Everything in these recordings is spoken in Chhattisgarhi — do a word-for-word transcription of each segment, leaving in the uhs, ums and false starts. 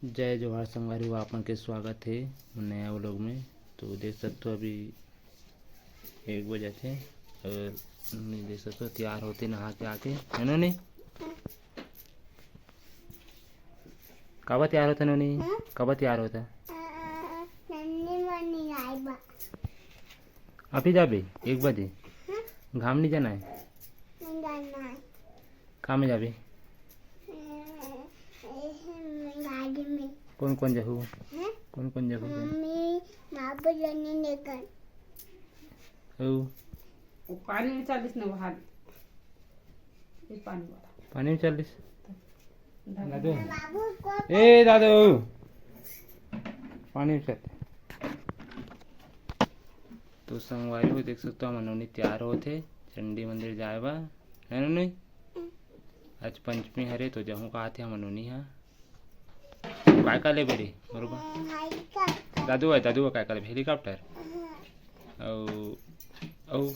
जय जोहार संगवारी हो, आप मन के स्वागत हे नया vlog में। तो देख सकथो अभी एक बजत हे और नोनी देख सकथो तैयार होथे नहा के आके, हे नोनी? काबर तैयार होथे नोनी? हम्म? काबर तैयार होथे? अ, नन्नी मनी आए बा। अभी जाबे एक बजे? हम्म? घाम नहीं जाना है? नहीं जाना है। कहाँ में जाबे? अ, गाड़ी में। कौन कौन जाहू? हैं? कौन कौन जाहू? मम्मी, बाबू, जनी लेकर। ओ। वो पानी में चलिस न वहाँ। ये पानी वाला। पानी में चलिस। दादू। बाबू को ए दादू। पानी में चल। तो संगवारी हो देख सकथो, हमर नोनी तैयार होत हे चंडी मंदिर जाए बर, है नोनी? आज पंचमी हरे तो जहूँ कहाथे हमर नोनी हा। काय का लेबे रे मोर बा? दादू आए, दादू आए, काय का लेबे? Helicopter? अउ, अउ?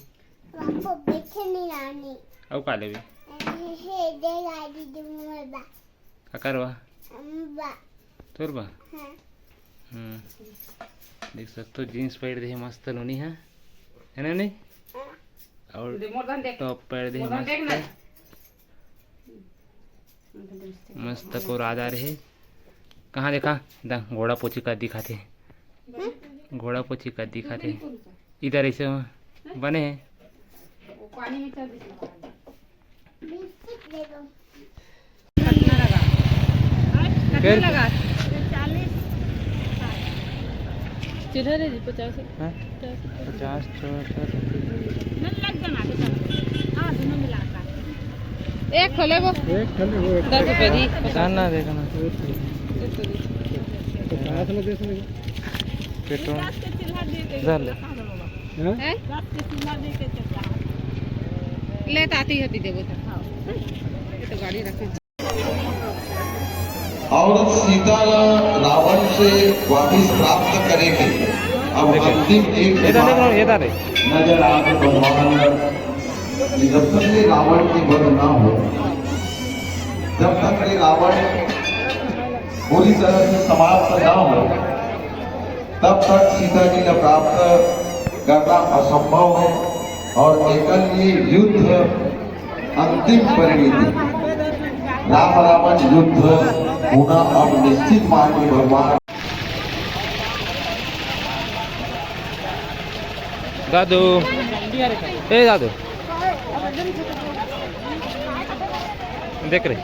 अउ का लेबे? काकर बा? तोर बा? हम्म। देख सकथो jeans पहिर दे हे मस्त नोनी हा, है ना नहीं? अउ top पहिर दे हे मस्त। मस्त कोरादा रहे। कहाँ देखा? दा, घोड़ा पोछी का दिखाथे। घोड़ा पोछी का दिखाथे। इधर ऐसे बने हे। कितना लगा? कितना लगा? चिल्हर है जी, पचास रुपये। हाँ? पचास रुपये। पचास, चौसठ। एक ठो लेबो। एक ठो लेबो, एक ठो। दस रुपये दी। जान ना देखना। पचास में दे सकते। पेट्रोल। जा ले। हैं? हैं? ले ताती हती देबो तो। ये तो गाड़ी रखा। और सीता ला रावण से वापिस प्राप्त करे के अब अंतिम एक बार नजर आके भगवान, जब तक ये रावण के वध ना हो, जब तक ये रावण पूरी तरह से समाप्त ना हो, तब तक सीता जी ला प्राप्त करना असंभव है। और एकर लिए युद्ध अंतिम परिणति, राम रावण युद्ध होना अब निश्चित माने भगवान। दादू, ए दादू, देख रे।